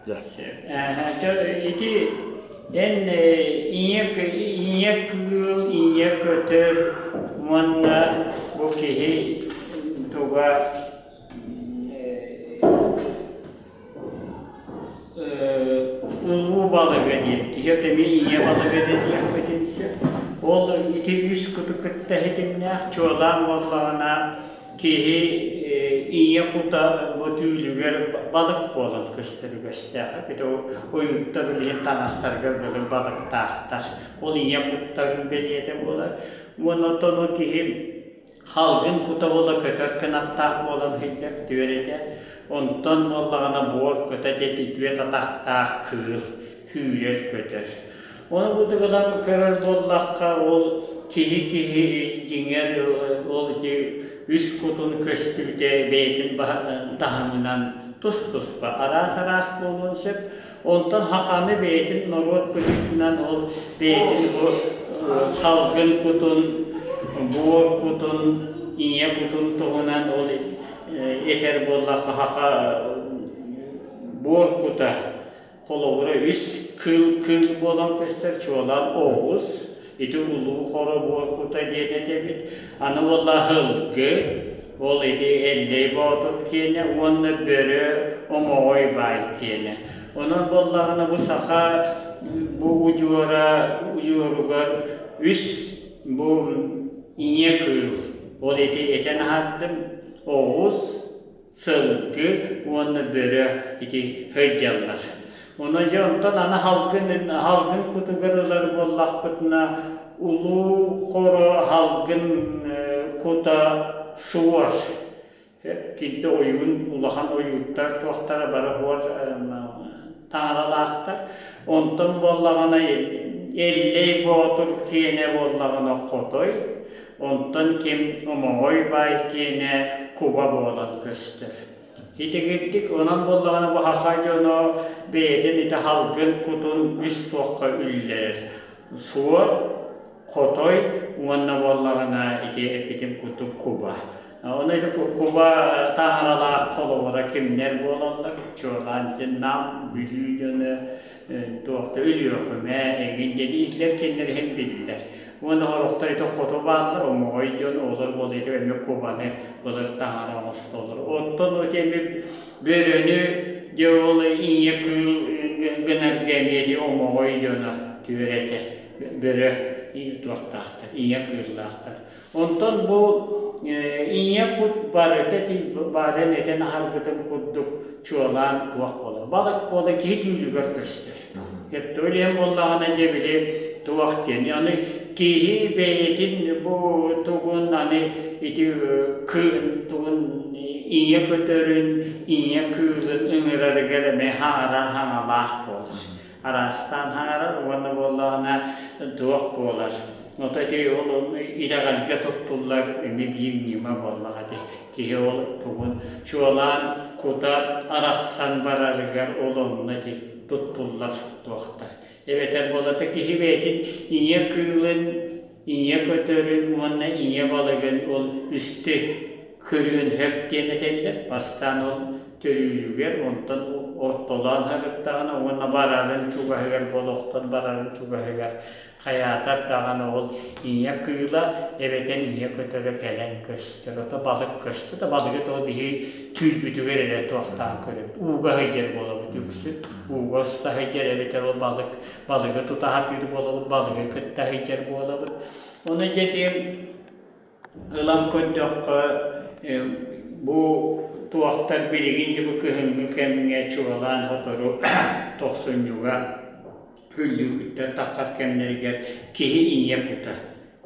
Ити эн ийэ ийэ кыыл, ийэ көтөр уонна бу киһи туга улуу балыга диэн киһи эмиэ ийэ балыга диэхпитин сөп. Ол ити үс куту кытта ситимнээх чуолаан буоллаҕына киһи ийэ кута бу түүлүгэр балык буолан көстөр үгэстээх. Ити ойууттар билигин таҥастарыгар былыр балыктаахтар. Ол ийэ куттарын бэлиэтэ буолар. Уонна оттон ол киһи халгын кута буола көтөр кынаттаах буолан сылдьар түөрэтэ. Онтон буоллаҕына буор кута диэн үтүө татахтаах кыыл сүүрэр көтөр. Ону бу тыгынан көрөр буоллахха, ол киһи-киһи дьиҥэр ол ити үс кутун көстүүтэ бэйэтин таһымынан тус-туспа араас-араас буолуон сөп. Онтон хаханы бэйэтин норуот быһыытынан ол бэйэтин бу салгын кутун, буор кутун, ийэ кутун туһунан ол этэр буоллахха хаха буор кута Холобура, үс кыыл кыыл буолан көстөр, чуолаан оҕус, ити улуу хоро буоркута диэн этэбит. Аны буолла һылгы, ол ити Эллэй Боотур киэнэ уонна бөрө Омоҕой баай киэнэ. Онон буоллаҕына бу саха бу удьуора удьуоругар үс бу ийэ кыыл, ол ити этэн аһардым, оҕус, сылгы уонна бөрө ити сылдьаллар. Ону дьэ онтон аны халгын халгын кутугар ылар буоллахпытына улуу хоро халгын кута суор кинитэ ойуун улахан ойууттар туохтара бары хуор таҥаралаахтар. Онтон буоллаҕына Эллэй Боотур киэнэ буоллаҕына хотой Онтон ким Омоҕой баай киэнэ куба буолан көстөр. Итигирдик онон буоллаҕына бу саха дьоно бэйэтин ити халгын кутун үс туохха үллэрэр. Суор, хотой уонна буоллаҕына ити эппитим курдук куба. Ону ити куба таҥаралаах холобура кимнэр буолаллар? Чуолаан Нам, Бүлүү дьоно туох да Өлүөхүмэ эҥин диэн итилэр кинилэр иһин биллэр. Уонна сорохтор ити хоту бааллар, омоҕой дьон олор буола ити эмиэ кубаны былыр таҥара оҥостоллор. Оттон ити эмиэ бөрөнү дьэ ол ийэ кыыл гынарга эмиэ ити омоҕой дьоно түөрэтэ бөрө туохтаахтар, ийэ кыыллаахтар. Онтон бу ийэ кут барыта баарын этэн аһарбытым курдук чуолаан туох буолар. Балык буола киһи түүлүгэр көстөр. Ол иһин буоллаҕына дьэ били туох диэн. Аны киһи бэйэтин бу тугун аны ити тугун ийэ көтөрүн, ийэ кыылын ыҥырарыгар эмиэ хаҥарар хаҥалаах буолар. Араастаан хаҥарар уонна буоллаҕына туох буолар. Ото ити ол итэҕэлгэ туттуллар эмиэ биир ньыма буоллаҕа ити. Киһи ол тугун чуолаан кута арахсан барарыгар ол онно ити туттуллар туохтар. Эбэтэр буолата киһи бэйэтин ийэ кыылын, ийэ көтөрүн уонна ийэ балыгын ол үстэ көрүөн сөп диэн этэллэр. Бастаан ол төрүүрүгэр, онтон ортолоон сырыттаҕына уонна барарын чугаһыгар, болохтон барарын чугаһыгар хайаатар даҕаны ол ийэ кыыла эбэтэр ийэ көтөрө кэлэн көстөр. Ото балык көстө да балыгы то биһи түүрбүтүгэр эрэ туохтаан көрөбүт. Ууга сылдьар буолабыт үксүн. Ууга уста сылдьар эбэтэр ол балык балыгы тута сатыыр буолабыт, балыгы кытта сылдьар буолабыт. Ону дьэ ылан көрдөххө бу туохтар билигин дьэ бу кыһыҥҥы кэмҥэ чуолаан сотору тохсунньуга күллүүкүттэр таххар кэмнэригэр киһи ийэ кута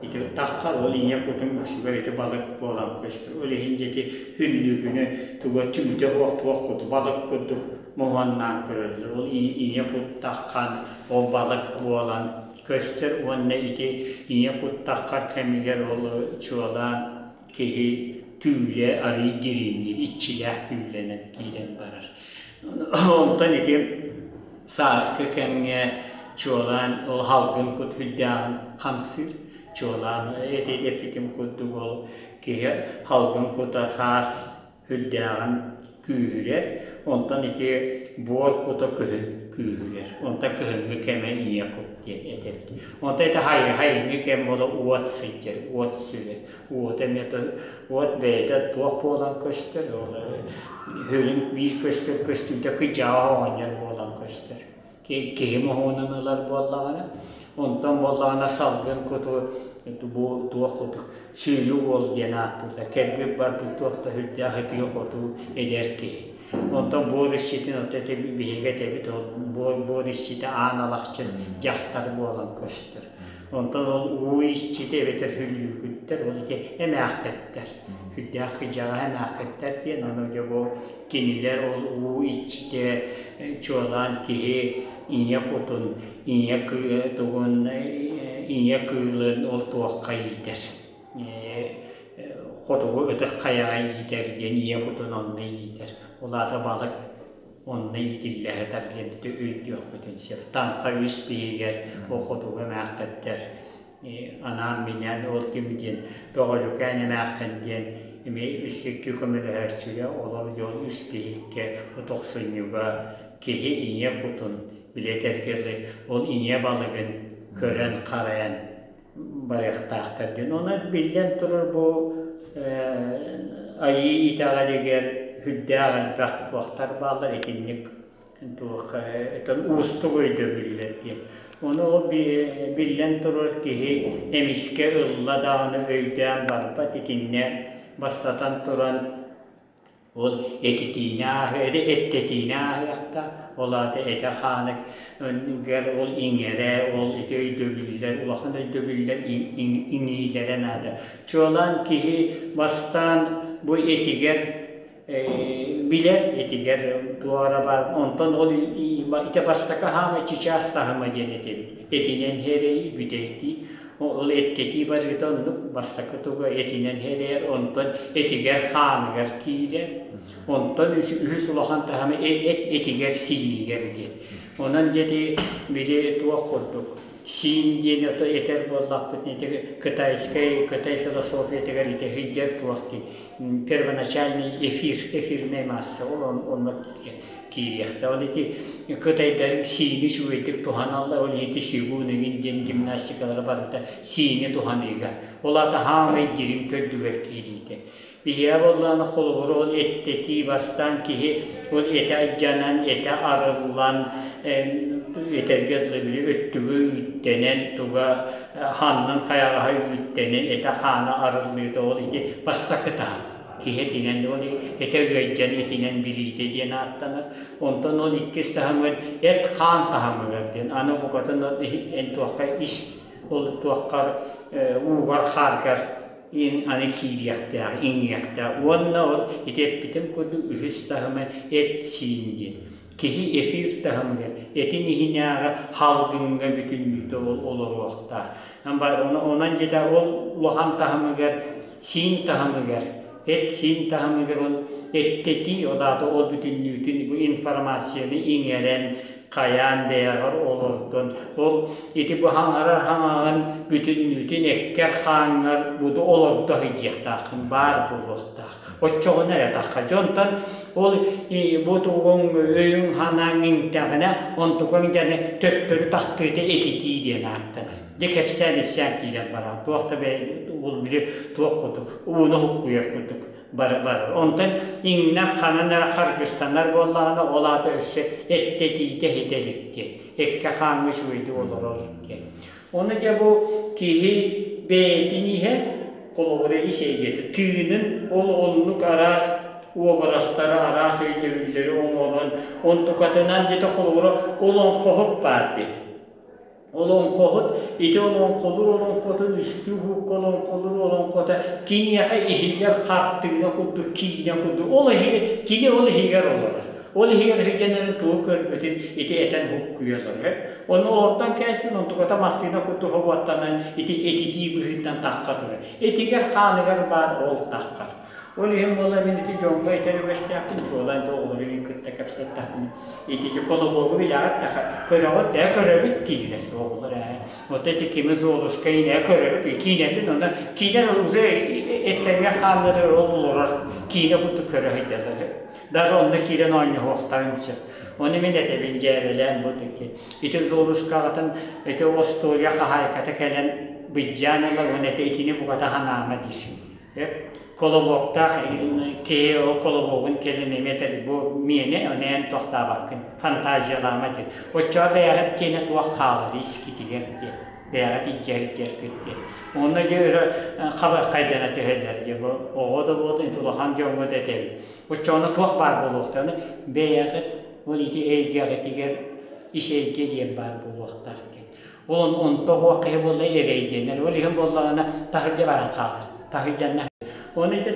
ити таххар ол ийэ кутун үксүгэр ити балык буолан көстөр ол иһин дьэ ити хүллүүкүнү туга түбүтэ суох туох куту балык курдук моһуоннаан көрөллөр ол ийэ кут таххан ол балык буолан көстөр уонна ити ийэ куттаххар кэмигэр ол чуолаан киһи түүлэ арыый дириҥиир, иччилээх түүллэнэн киирэн барар. Онтон ити сааскы кэмҥэ чуолаан ол халгын кут үрдээҕин хамсыыр, чуолаан ити эппитим курдук ол киһи халгын кута саас үрдээҕин күүһүрэр. Онтон ити буор кута күһүн күүһүрэр. Онтон кыһыҥҥы кэмэ ийэ кут диэн этэбит. Онтон ити хайыҥҥы кэм буола уот сылдьар, уот сүрэ. Уота эмиэ уот бэйэтэ туох буолан көстөр, ол сүрүн биир көстөр көстүүтэ кыдьаҕа оҕонньор буолан көстөр. Киһи моһуонун ылар буоллаҕына, онтон буоллаҕына салгын куту бу туох куту сүүрүү уол диэн ааттыыллар. Кэлбит барбыт туох да сүрдээх ытыы-хотуу эдэр киһи. Онтон буор иччитин ото ити биһиги этэбит ол буор буор иччитэ аан алахчын дьахтар буолан көстөр. Онтон ол уу иччитэ эбэтэр сүллүүкүттэр ол ити эмээххиттэр. Сүрдээх кыдьаҕас эмээххиттэр диэн ону дьэ бу кинилэр ол уу иччитэ чуолаан киһи ийэ кутун, ийэ тугун, ийэ кыылын ол туохха иитэр. Хотугу ытык хайаҕа иитэр диэн ийэ кутун онно иитэр. Ол аата балык онно иитиллэ сытар диэн өйдүөхпүтүн сөп. Таҥха үс биһигэр ол хотугу эмээххиттэр анаан-минээн ол ким диэн Бөҕөлүкээн эмээххин диэн эмиэ үс икки көмөлөһөөччүгэ олор дьон үс биһиккэ бу тохсунньуга киһи ийэ кутун билэтэргэ дылы ол ийэ балыгын көрөн-харайан барыахтаахтар диэн. Онон биллэн турар бу айыы итэҕэлигэр сүрдээх элбэх туохтар бааллар итинник туох уустук өйдөбүллэр диэн. Ону ол биллэн турар киһи эмискэ ылла даҕаны өйдөөн барбат итиннэ бастатан туран ол этитиини ааһыа эттэтиини ааһыахтаах, ол аата этэ-хаана ол иҥэрэ, ол ити өйдөбүллэр, улахан өйдөбүллэр иҥиилэрэ наада. Чуолаан киһи бастаан бу этигэр билэр этигэр туох эрэ баар онтон ол ити бастакы хаама чычаас таһыма диэн этэбит этинэн иһэрэйии бүтэйдии ол эттэтии барыыта оннук бастакы туга этинэн иһэрэйэр онтон этигэр хааныгар киирэр онтон үһүс улахан таһыма эт этигэр сиинигэр диэн онон дьэ били туох курдук сиин диэн этэр буоллахпытына ити китайскай кытай философиятыгар ити сылдьар туох дии первоначальный эфир, эфирная масса ол онно киириэхтэ. Ол ити кытайдарын сиини үчүгэйдик туһаналлар, ол ити сигун эҥин диэн гимнастикалара барыта сиини туһаныыга. Ол аата хаамай дириҥ төрдүгэр киириитэ. Биһиэхэ буоллаҕына холобур ол эттэтии бастаан киһи ол этэ алдьанан, этэ арыллан, этэргэ дылы били өттүгү үүттэнэн туга ханнын хайаҕаһа үүттэнэн этэ-хаана арыллыыта ол ити бастакы таһым киһи этинэн ол этэ ыалдьан этинэн билиитэ диэн ааттанар онтон ол иккис таһымыгар эт-хаан таһымыгар диэн аны букатын ол эн туохха ис ол туоххар уугар-хааргар аны киириэхтээх иҥиэхтээх уонна ол ити эппитим курдук үһүс таһыма эт-сиин диэн Киһи эфир таһымыгар, этин иһинээҕи халгыҥҥа бүтүннүүтэ ол олоруохтаах. Онон дьиэтэ ол улахан таһымыгар, сиин таһымыгар, эт-сиин таһымыгар ол эттэтии, ол аата ол бүтүннүүтүн бу информацияны иҥэрэн, хайаан бэйэҕэр олордон, ол ити бу хаҥарар хаҥаҕын бүтүннүүтүн эккэр-хааҥҥар буду олордо сылдьыахтааххын, баар буолуохтаах. Оччоҕуна эрэ тахха. Дьонтон ол бу тугуҥ өйүҥ-санааҥ иҥтэҕинэ, онтукаҥ дьаны төттөрү тахтыыта этитии диэн ааттанар. Дьэ кэпсээн-ипсээн киирэн баран, туох да ол били туох курдук, ууну хуккуйар курдук барар. Онтон иҥнэр ханан эрэ харгыстанар буоллаҕына, ол аата өссө эттэтиитэ ситэ илик диэн, эккэ-хааҥҥа үчүгэйдик олорор илик диэн. Ону дьэ бу киһи бэйэтин иһэ, холобура ис эйгэтэ, тыынын ол оннук араас уобарастары, араас өйдөбүллэри оҥорон, онтукатынан дьэ холобура олоҥхоһут баар дии. Олоҥхоһут ити олоҥхолуур олоҥхотун үстүү уһукка олоҥхолуур олоҥхото киниэхэ иһигэр хартыына курдук, киинэ курдук ол иһигэр кини ол иһигэр олорор. Ол иһигэр сылдьан тугу көрбүтүн ити этэн буккуйаллар. Онно олортон кээстин онтуката массыына курдук уоттанан ити этитии быһыытынан тахха турар. Этигэр хааныгар баар ол таххар. Ол иһин буолла мин ити дьоҥҥо этэр үгэстээхпин чуолаан да оҕолору кытта кэпсэттэхпинэ ити колобуогу билэҕит да көрөҕүт ээ көрөбүт дииллэр оҕолор ээ вот эти кими Золушка ээ көрөбүт киинэтин онно киинэ уже эттэригэр хааннарыгар ол олорор киинэ курдук көрө сылдьаллар. Даже онно киирэн оонньоһуохтарын сөп. Ону мин этэбин дьээбэлээн бу диэки. Ити Золушкаҕытын ити остуоруйа хаһаайката кэлэн быдьаан ылар уонна ити итини буката ханаама диир. Колобуоктаах киһи ол колобуогун кэлин эмиэ этэр бу миэнэ ону эн туохтаабаккын фантазиялаама диир. Оччоҕо бэйэҕит киэнэ туох хаалар искитигэр диэн бэйэҕит илдьэ сылдьаргыт диэн. Онно дьэ өрө хабархайдана түһэллэр дьэ бу оҕо да буоллун ити улахан дьоҥҥо да этэбин. Оччоҕуна туох баар буолуохтаах бэйэҕит ол ити эйгэҕитигэр ис эйгэ диэн баар буолуохтаах диэн. Ол онто суох киһи буолла эрэйдэнэр. Ол иһин буоллаҕына таһырдьа баран хаалар. Таһырдьанна. Ону ити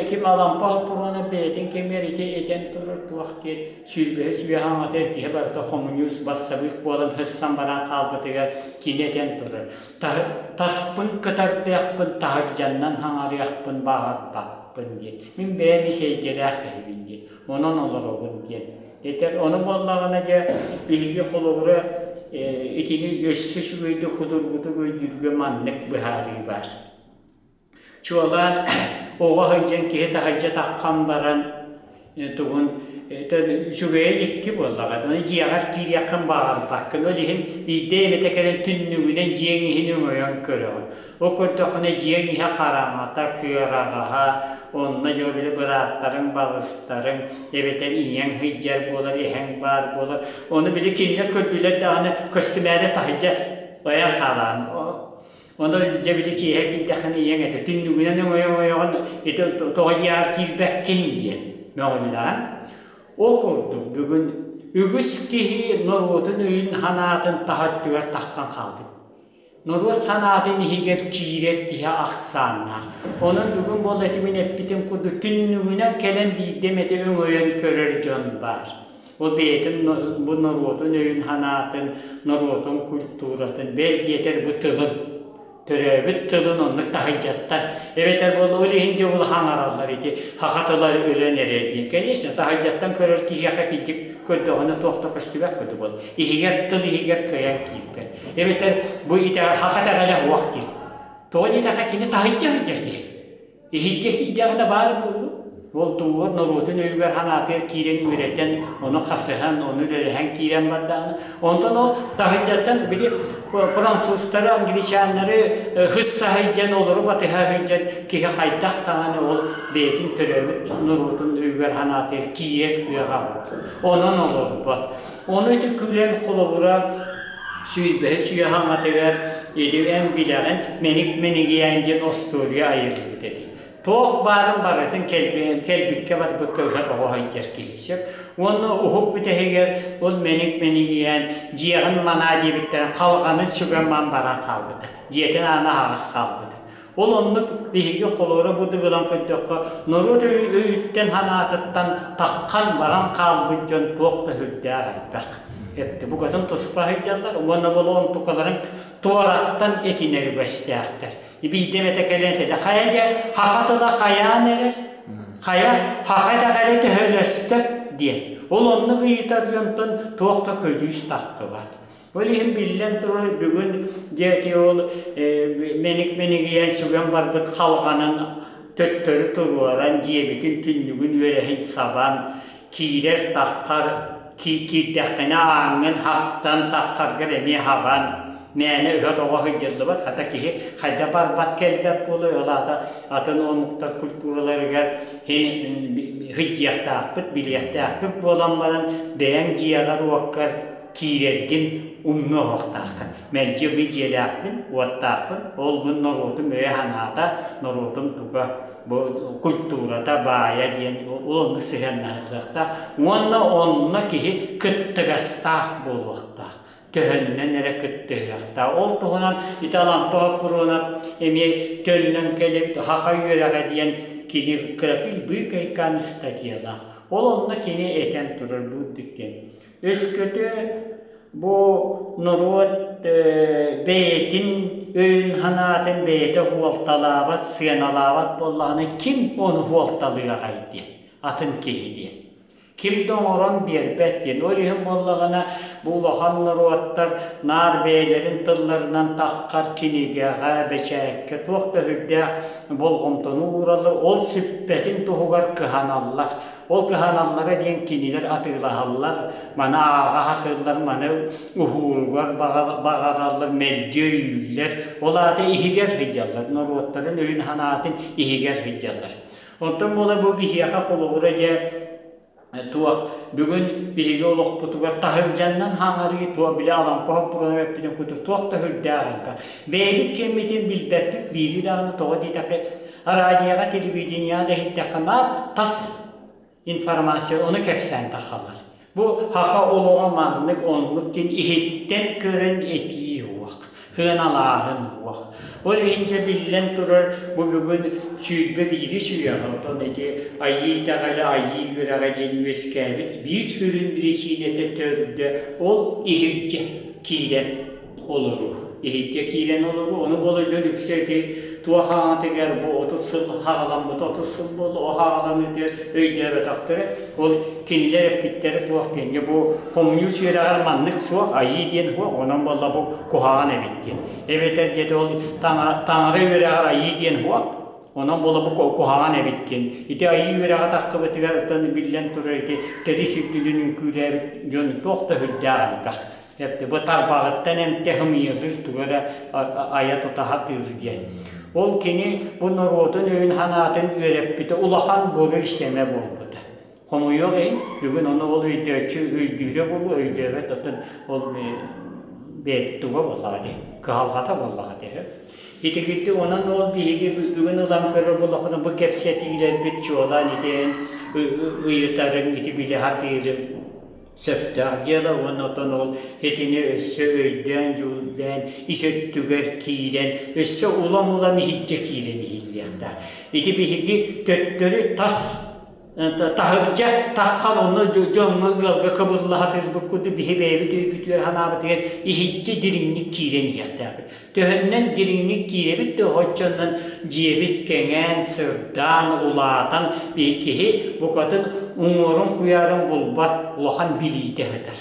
ким Алампа Хоппуруона бэйэтин кэмигэр ити этэн турар туох диэн сүүрбэһис үйэ хаҥатыгар киһи барыта хомуньуус бассабыык буолан сыссан баран хаалбытыгар кини этэн турар. Таспын кытардыахпын, таһырдьаннан хаҥарыахпын баҕарбаппын диэн. Мин бэйэм ис эйгэлээх киһибин диэн. Онон олоробун диэн. Этэр ону буоллаҕына дьэ биһиги холобура итини өссө үчүгэйдик судургутук өйдүүргэ маннык быһаарыы баар. Чуолаан оҕо сылдьан киһи таһырдьа таххан баран тугун үчүгэйэ икки буоллаҕа. Ону дьиэҕэр киириэххин баҕарбаккын. Ол иһин биирдэ эмэтэ кэлэн түннүгүнэн дьиэҥ иһин өҥөйөн көрөҕүн. Ол көрдөххүнэ дьиэҥ иһэ хараҥата, кыараҕаһа, онно дьэ били бырааттарыҥ, балыстарыҥ, эбэтэр ийэҥ сылдьар буолар, эһэҥ баар буолар. Ону били кинилэр көрдүлэр даҕаны көстүмээри таһырдьа ойон хаалаҕын. Ону дьэ били киэһэ киирдэххинэ ийэҥ этэ түннүгүнэн өҥөйө-өҥөйөҕүн ити тоҕо дьиэҕэр киирбэккин диэн мөҕүллэҕин. Ол курдук бүгүн үгүс киһи норуотун өйүн-санаатын таһа өттүгэр таххан хаалбыт. Норуот санаатын иһигэр киирэр киһи ахсааннаах. Онон бүгүн буолла ити мин эппитим курдук түннүгүнэн кэлэн биирдэ эмэтэ өҥөйөн көрөр дьон баар. Ол бэйэтин бу норуотун өйүн-санаатын, норуотун культуратын, бэл диэтэр бу тылын, төрөөбүт тылын оннук таһырдьаттан эбэтэр буолла ол иһин дьэ улахан аҥараллар ити саха тыла өлөн эрэр диэн. Конечно, таһырдьаттан көрөр киһиэхэ кырдьык көрдөҕүнэ туох да көстүбэт курдук буолар. Иһигэр тыл иһигэр кыайан киирбэт. Эбэтэр бу итэҕэл саха итэҕэлэ суох диир. Тоҕо диэтэххэ кини таһырдьа сылдьар киһи. Иһирдьэ киирдэҕинэ баар буолуо. Ол туһугар норуотун өйүгэр санаатыгар киирэн үөрэтэн, ону хасыһан, ону үлэлэһэн киирэн бардаҕына, онтон ол таһырдьаттан били французтары, англичаннары хысса сылдьан, олору батыһа сылдьан киһи хайдах даҕаны ол бэйэтин төрөөбүт норуотун өйүгэр санаатыгар киирэр кыаҕа суох. Онон олорбот. Ону ити күлэн холобура сүүрбэһис үйэ хаҥатыгар ити эн билэҕин Мэник Мэнигийээн диэн остуоруйа айыллыбыт эбит. Туох баарын барытын кэлбиккэ барбыкка ыһа-тоҕо сылдьар киһи сөп. Уонна уһук бүтэһигэр ол Мэник Мэнигийээн дьиэҕин манаа диэбиттэрин халҕанын сүгэн ман баран хаалбыта. Дьиэтин аана аһаҕас хаалбыта. Ол оннук биһиги холоро бу дыгылан көрдөххө, норуот өйүттэн санаатыттан таххан баран хаалбыт дьон туох да сүрдээх элбэх. Эптэ букатын туспа сылдьаллар уонна бол онтукаларын туораттан этинэр үгэстээхтэр. Биирдэ эмэтэ кэлэн этэ, хайа дьэ хаха тыла хайаан эрэр, хайа хаха итэҕэлэ төһөлөстө диэн. Ол оннук ыйытар дьонтон туох да көдьүүс таххыбат. Ол иһин биллэн турар бүгүн диэки ол мэник мэнигийэн сүгэн барбыт халҕанын төттөрү туруоран дьиэбитин түннүгүн үөрэһин сабан киирэр таххар киирдэххинэ ааҥҥын хаптан таххаргар эмиэ хабан мээнэ ыһа-тоҕо сылдьыллыбат хата киһи хайда барбат кэлбэт буолуой ол аата атын омуктар культураларыгар сылдьыахтаахпыт билиэхтээхпит буолан баран бэйэҥ дьиэҕэр-уоккар киирэргин умнуо суохтааххын. Мэлдьи бу дьиэлээхпин, уоттаахпын, ол бу норуотум өйө-санаата, норуотум туга, бу культурата, баайа диэн ол онно сыһыаннаһыллыахтаах. Уонна онно киһи кыттыгастаах буолуохтаах. Төһөннөн эрэ кыттыһыахтаах. Ол туһунан ити Алампа Хоппуруонап эмиэ төннөн кэлибит Саха үөрэҕэ диэн кини кыракый быыкайкаан ыстатыйалаах. Ол онно кини этэн турар бу үрдүк диэн. Өскөтө бу норуот бэйэтин өйүн-санаатын бэйэтэ суолталаабат, сыаналаабат буоллаҕына, ким ону суолталыаҕай диэн, атын киһи диэн. Ким да оҥорон биэрбэт диэн. Ол иһин буоллаҕына, бу улахан норуоттар наар бэйэлэрин тылларынан таххар кинигэҕэ, бэчээккэ туох да сүрдээх болҕомтону уураллар, ол сүппэтин туһугар кыһаналлар. Ол кыһаналлара диэн кинилэр атыылаһаллар, маны ааҕа сатыыллар, маны уһууругар баҕараллар, мэлдьи өйүүллэр. Ол аата иһигэр сылдьаллар, норуоттарын өйүн-санаатын иһигэр сылдьаллар. Оттон буола бу биһиэхэ холобура дьэ туох бүгүн биһиги олохпутугар таһырдьаннан хаҥарыы туох били Алампа хоппуруона эппитин курдук туох да сүрдээх элбэх. Бэйэбит кэммитин билбэппит биири даҕаны тоҕо диэтэххэ араадьыйаҕа, телевидениеҕа да иһиттэххэ наар тас информация ону кэпсээн таххаллар. Бу саха олоҕо маннык оннук диэн иһиттэн көрөн этии суох, сыаналааһын суох. Ол иһин дьэ биллэн турар бу бүгүн 21-ис үйэҕэ оттон ити айыы итэҕэлэ, айыы үөрэҕэ диэн үөскээбит биир сүрүн биричиинэтэ төрдө ол иһирдьэ киирэн олоруу. Иһирдьэ киирэн олоруу. Ону буола дьон үксэ ити туох аҥатыгар бу 30 сыл хаҕаламмыта 30 сыл буолла, о хаҕаланыытыгар өйдөөбөтөхтөрө. Ол кинилэр эппиттэрэ туох диэн, бу хомуньуус үөрэҕэр маннык суох, айыы диэн суох, онон буолла бу куһаҕан эбит диэн. Эбэтэр дьэ ол таҥара үөрэҕэр айыы диэн суох, онон буола бу куһаҕан эбит диэн. Ити айыы үөрэҕэ тахсыбытыгар оттон биллэн турар ити тэрис үрдүнэн үҥкүүлээбит дьон туох да сүрдээх элбэх. Бу тарбаҕыттан эмтэ ымыйылыыр тугу эрэ айа тута сатыыр диэн. Ол кини бу норуотун өйүн-санаатын үөрэппитэ улахан буруй-сэмэ буолбута. Хомойуох иһин, бүгүн ону ол өйдөөччү өйдүүрэ буолуо, өйдөөбөт оттон ол бэйэтин туга буоллаҕа дии, кыһалҕата буоллаҕа дии. Итигирди онон ол биһиги бүгүн ылан көрөр буоллаххына бу кэпсэтиилэрбит чуолаан ити ыйытарыҥ, ити билэ сатыырым сөптөөх дьыала уонна оттон ол итини өссө өйдөөн-дьүүллээн ис өттүгэр киирэн өссө улам-улам иһирдьэ киирэн иһиллиэхтээх. Ити биһиги төттөрү тас таһырдьа таххан онно дьоҥҥо ыалга кыбылла сатыырбыт курдук биһи бэйэбит өйбүтүгэр санаабытыгар иһирдьэ дириҥник киирэн иһиэхтээхпит. Төһөннөн дириҥник киирэбит да оччонон дьиэбит кэҥээн, сырдаан, улаатан киһи букатын уҥуорун-куйаарын булбат улахан билиитэ сытар.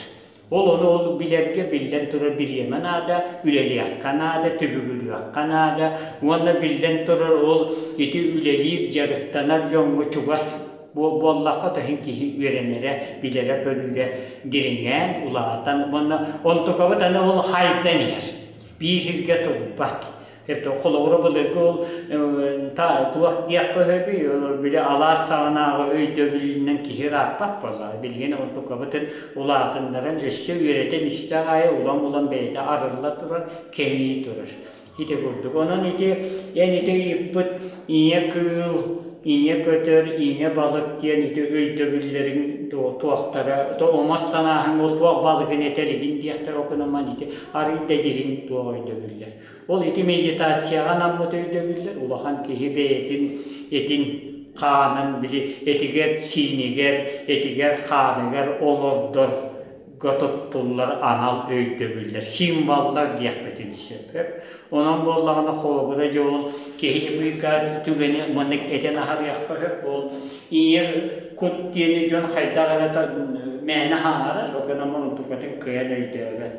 Ол ону ол билэргэ биллэн турар бириэмэ наада, үлэлиэххэ наада, түбүгүрүөххэ наада уонна биллэн турар ол ити үлэлиир, дьарыктанар дьоҥҥо чугас буоллахха төһүн киһи үөрэнэрэ, билэрэ-көрүүрэ дириҥээн, улаатан уонна онтукабыт аны ол хайдан иһэр. Биир сиргэ турбат. Это холобура былыргы ол туох диэххэ сөбүй, били алаас саҕанааҕы өйдөбүлүнэн киһи ырааппат буоллаҕа. Билигин онтукабытын улаатыннаран өссө үөрэтэн истэх аайы улам-улам бэйэтэ арылла турар, кэҥии турар. Ити курдук. Онон ити эн ити ыйыппыт ийэ кыыл, ийэ көтөр, ийэ балык диэн ити өйдөбүллэриҥ туохтара, то омос санааһыҥ ол туох балыгын этэр игин диэхтэр окунаман ити арыый да дириҥ туох өйдөбүллэр. Ол ити медитацияҕа анаммыт өйдөбүллэр улахан киһи бэйэтин этин хаанын били этигэр сиинигэр, этигэр хааныгар олордор туттуллар анал өйдөбүллэр, символлар диэхпитин сөп. Онон буоллаҕына холобура дьэ ол киһи быыкаа түгэни маннык этэн аһарыахха сөп. Ол ийэ кут диэни дьон хайдах эрэ мээнэ хаҥарар, окономон онтукатын кыайан өйдөөбөт.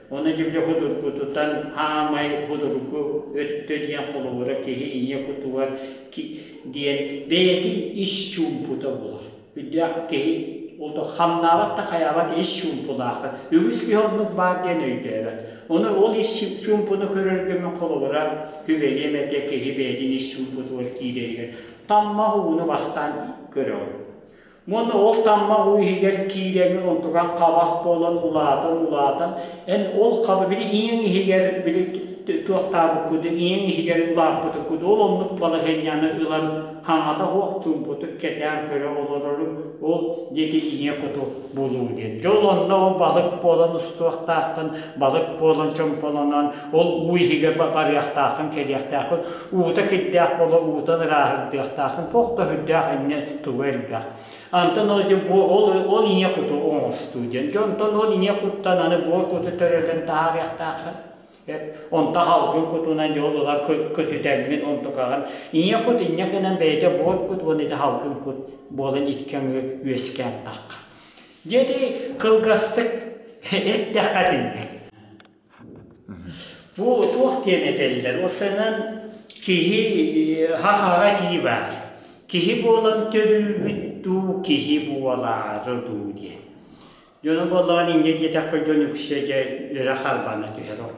Ону дьэ били худургутутан хаамай худургу өттө диэн холобура киһи ийэ кутугар диэн бэйэтин ис чуумпута буолар. Үрдээх киһи ол да хамнаабат да хайаабат ис чуумпулаахха. Үгүс киһи оннук баар диэн өйдөөбөт. Ону ол ис чуумпуну көрөргө мин холобура сүбэлиэм этэ киһи бэйэтин ис чуумпутугар киирэригэр таммах ууну бастаан көрөҕүн. Уонна ол таммах уу иһигэр киирэҥин онтукаҥ хабах буолан улаатан-улаатан эн ол хаба били ийэҥ иһигэр били туохтаабыккытын ийэҥ иһигэр улааппытын курдук ол оннук балаһыанньаны ылан хаҥата суох чуумпутук кэтээн көрө олорорум ол диэки ийэ куту булуу диэн. Дьэ ол онно ол балык буолан устуохтааххын, балык буолан чомполонон, ол уу иһигэр барыахтааххын, кэлиэхтээххин, уута кирдээх буола уутан ырааһырдыахтааххын, туох да сүрдээх инньэ туга элбэх. Антон ол ол, ол ийэ куту оҥостуу диэн. Дьэ онтон ол ийэ куттан аны буор куту төрөтөн таһаарыахтааххын. Онто халгын кутунан дьол ылар көтүтэммин онтукаҕын ийэ кут инньэ гынан бэйэтэ буор кут уонна ити халгын кут буолан икки аҥы үөскээн тахха. Дьэ ити кылгастык эттэххэ итинник. Бу туох диэн этэллэр? Осынан киһи хахаҕа тии баар. Киһи буолан төрүүбүт. төрөөбүт дуу, киһи буолаары дуу диэн. Дьону буоллаҕына инньэ диэтэххэ дьон үксэ дьэ өрө харбана түһэр ол.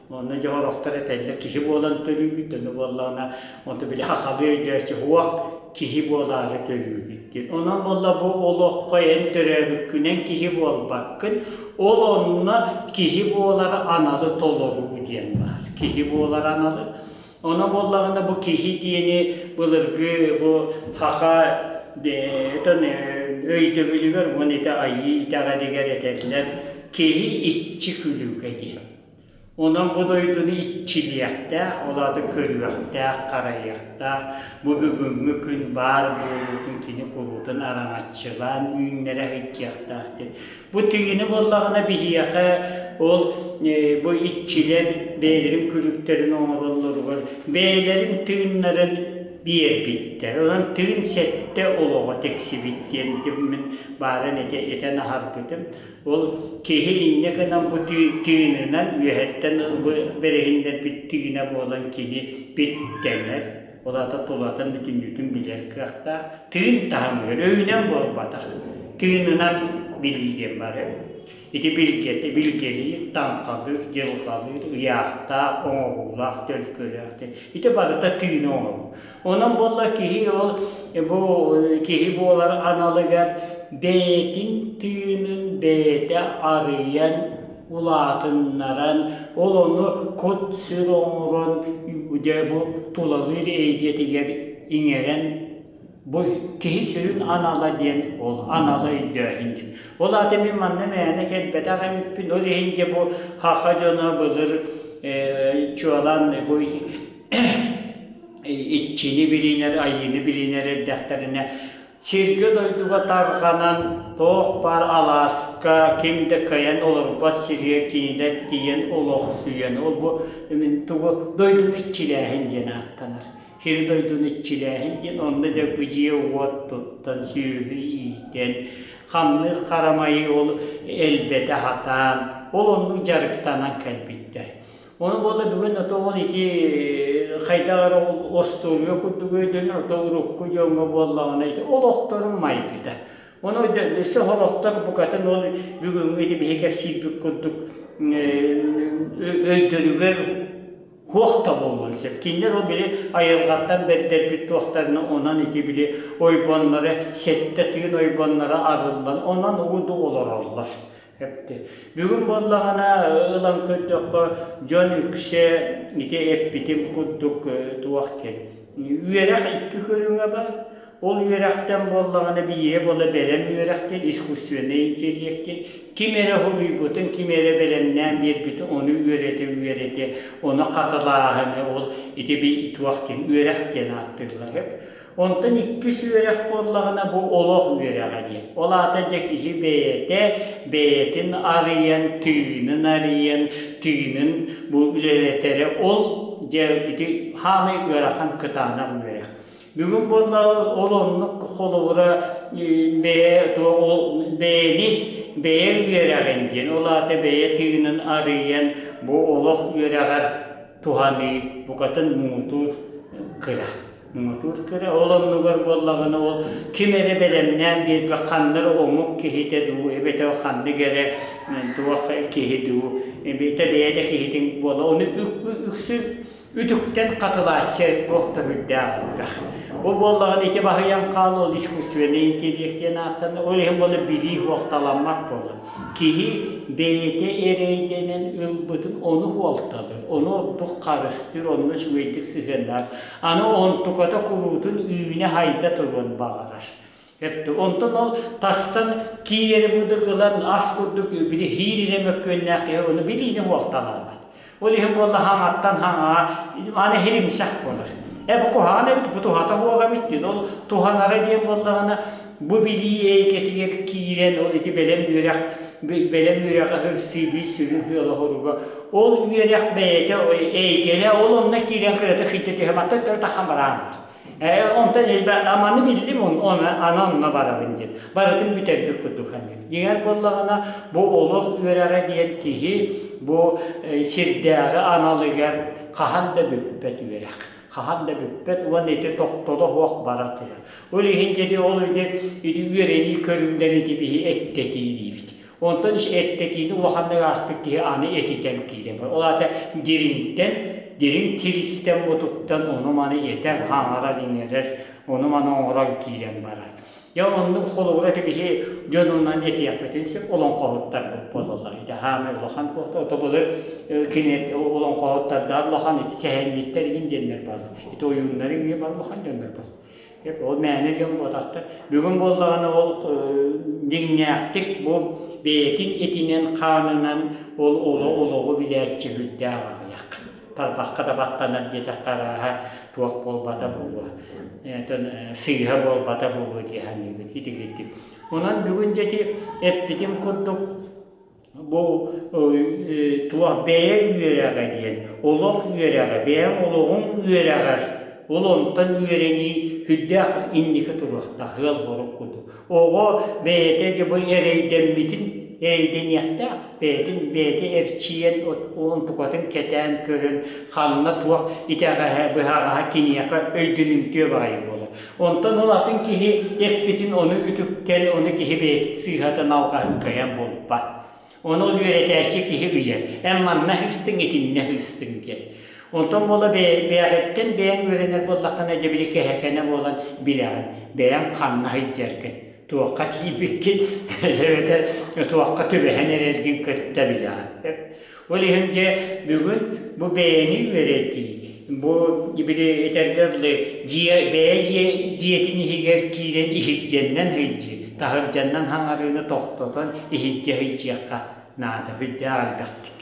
Онно дьэ сорохтор этэллэр киһи буолан төрүүбүт, ону буоллаҕына онто били хахалыы өйдөөччү суох киһи буолаары төрүүбүт диэн. Онон буолла бу олоххо эн төрөөбүккүнэн киһи буолбаккын, ол онно киһи буолар аналы толоруу диэн баар. Киһи буолар аналы. Ону буоллаҕына бу киһи диэни былыргы бу саха өйдөбүлүгэр уонна ити айыы итэҕэлигэр этэллэр киһи иччи күлүгэ диэн. Онон бу дойдуну иччилиэхтээх, ол аата көрүөхтээх, харайыахтаах, бу бүгүҥҥү күн баар буолуутун кини куруутун араҥаччылаан үүннэрэ сылдьыахтаах диэн. Бу тыыны буоллаҕына биһиэхэ ол бу иччилэр бэйэлэрин күлүктэрин оҥороллоругар бэйэлэрин тыыннарын биэрбиттэр. Онон тыын сэттэ олоҕо тиксибит диэн мин баарын этэ этэн аһарбытым. Ол киһи инньэ гынан бу тыынынан үөһэттэн бу бэриһиннэрбит тыына буолан кини биттэнэр. Ол аата тулатын бүтүннүүтүн билэр кыахтаах, тыын таһымыгар өйүнэн буолбатах, тыынынан билии диэн баар эбит. Ити билгэтэ билгэлиир, таҥхалыыр, дьылҕалыыр, ыйаахтаах, оҥоһуулаах, төлкөлөөх диэн. Ити барыта тыыны оҥоруу. Онон буолла киһи ол бу киһи буолар аналыгар бэйэтин тыынын бэйэтэ арыйан улаатыннаран, ол ону кут-сүр оҥорон дьэ бу тулалыыр эйгэтигэр иҥэрэн бу киһи сүрүн анала диэн ол анала өйдөөһүн диэн. Ол аата мин манна мээнэ кэлбэтэх эбиппин, ол иһин дьэ бу саха дьоно былыр чуолаан бу иччини билинэр, айыыны билинэр эрдэхтэринэ Сиргэ-дойдуга тарҕанан, туох баар алааска ким да кыайан олорбот сиригэр кинилэр тиийэн олохсуйан, ол бу мин тугу дойдуну иччилээһин диэн ааттанар. Сири-дойдуну иччилээһин диэн онно дьэ бу дьиэ-уот туттан, сүөһү иитэн, хамныыр харамайы ол элбэтэ сатаан, ол оннук дьарыктанан кэлбиттэр. Ону буолла бүгүн ото ол ити хайдах эрэ ол остуоруйа курдук өйдөнөр, ото урукку дьоҥҥо буоллаҕына ити олохторун майгыта. Ону өссө сорохтор букатын ол бүгүҥҥү ити биһи кэпсиирбит курдук өйдөрүгэр суох да буолуон сөп. Кинилэр ол били айылҕаттан бэрдэрбит туохтарына онон ити били ойбонноро сэттэ тыын ойбонноро арыллан онон угу олороллор. Эпти. Бүгүн буоллаҕына ылан көрдөххө, дьон үксэ ити эппитим курдук туох диэн үөрэх икки көрүҥэ бар. Ол үөрэхтэн буоллаҕына биирэ буола бэлэм үөрэх диэн искусственнай интеллект диэн ким эрэ суруйбутун, ким эрэ бэлэмнээн биэрбитин ону үөрэтэ-үөрэтэ, ону хатылааһыны ол ити туох диэн үөрэх диэн ааттыыллар. Онтон иккис үөрэх буоллаҕына бу олох үөрэҕэ диэн. Ол аата дьэ киһи бэйэтэ бэйэтин арыйан, тыынын арыйан, тыынын бу үлэлэтэрэ ол дьэ ити хаамай ыарахан кытаанах үөрэх. Бүгүн буоллаҕа ол оннук холобура бэйэ бэйэни бэйэ үөрэҕин диэн, ол аата бэйэ тыынын арыйан бу олох үөрэҕэр туһаныы букатын муҥутуур кыра. Муҥутуур кыра, ол оннугар буоллаҕына ол ким эрэ бэлэмнээн биэрбит ханна эрэ омук киһитэ дуу, эбэтэр ханнык эрэ туох киһи дуу, эбэтэр бэйэ да киһитин буола, ону үксүн үтүктэн хатылааччы туох да сүрдээх элбэх. Ол буоллаҕына ити баһыйан хаал ол искусственный интеллект диэн ааттанар, ол иһин буола билии суолталаммат буолла. Киһи бэйэтэ эрэйдэнэн ылбытын ону суолталыыр, ону ордук харыстыыр, онно үчүгэйдик сыһыаннаһар. Аны онтуката куруутун үүнэ-хайда туруон баҕарар. Онтон ол тастан киирэри курдук ылан ас курдук били хиир ирэ мөккүөннээх киһи ону билиини суолталаабат. Ол иһин буолла хаҥаттан хаҥаҕа аны хиримсэх буолар. Э бу куһаҕан эбит, бу туһата суох эбит диэн. Ол туһанара диэн буоллаҕына бу билии эйгэтигэр киирэн ол ити бэлэм үөрэх бэлэм үөрэҕи ырсыы биир сүрүн сыала-соруга ол үөрэх бэйэтэ эйгэлэ ол онно киирэн кыратык хиттэтиһэ мантан төрүт таххан бараан онтон маны биллим аны онно барабын диэн барытын бүтэрбит курдук саныыр дьиҥэр буоллаҕына бу олох үөрэҕэ диэн киһи бу сирдээҕи аналыгар хаһан да бүппэт үөрэх. Хаһан да бүппэт уонна ити тохтоло суох бара турар. Ол иһин дьэ ол ити ити үөрэнии көрүҥнэрин ити биһи эттэтии диибит. Онтон эттэтиини улаханнык ааспыт киһи аны этитэн киирэн барар. Ол аата дириҥтэн, дириҥ киристэн мутуктан ону-маны этэр, хаҥарар, иҥэрэр, ону-маны оҥорон киирэн барар. Дьэ оннук холобура ити биһи дьонунан этиэхпитин сөп олоҥхоһуттарбыт буолаллар. Ити хаамай улахан туохта ото былыр кини олоҥхоһуттардаах улахан ити сэһэнньиттэр игин диэннэр бааллар. Ити ойууннар иҥиэ бар улахан дьоннор буолар. Ол мээнэ дьон буотахтар. Бүгүн буоллаҕына ол дьиҥнээхтик бу бэйэтин этинэн-хаанынан ол олоҕу билээччи сүрдээх аҕыйах. Тарбахха да баттанар диэтэххэ арааһа туох буолбата буолуо. Сыыһа буолбата буолуо дии саныыбын итигирдик. Онон бүгүн дьэ ити эппитим курдук Бу туох бэйэ үөрэҕэ диэн, олох үөрэҕэ, бэйэҥ олоҕуҥ үөрэҕэр ол онтон үөрэнии сүрдээх инники туруохтаах, ыал хорук курдук. Оҕо бэйэтэ дьэ бу эрэйдэммитин эрэйдэниэхтээх, бэйэтин бэйэтэ эрчийэн онтукатын кэтээн көрөн ханна туох итэҕэһэ, быһаҕаһа киниэхэ өйдөнүмтүө баҕайы буолар. Онтон ол атын киһи эппитин ону үтүктэн, ону киһи бэйэтин сыыһатын алҕаһын кыайан булбат. Ону ол үөрэтээччи киһи ыйар. Эн манна ыһыстыҥ, итиннэ ыһыстыҥ диэн. Онтон буола бэйэҕиттэн бэйэҥ үөрэнэр буоллаххына, дьэ били кэһэкэнэ буолан билэҕин, бэйэҥ ханна сылдьаргын, туохха тиийбиккин эбэтэр туохха түбэһэн эрэргин кытта билэҕин. Ол иһин дьэ бүгүн бу бэйэни үөрэтии, бу били этэргэ дылы дьиэ бэйэ дьиэ дьиэтин иһигэр киирэн иһирдьэннэн сылдьыы, таһырдьаннан хаҥарыыны тохтотон иһирдьэ сылдьыахха наада сүрдээх элбэхтик.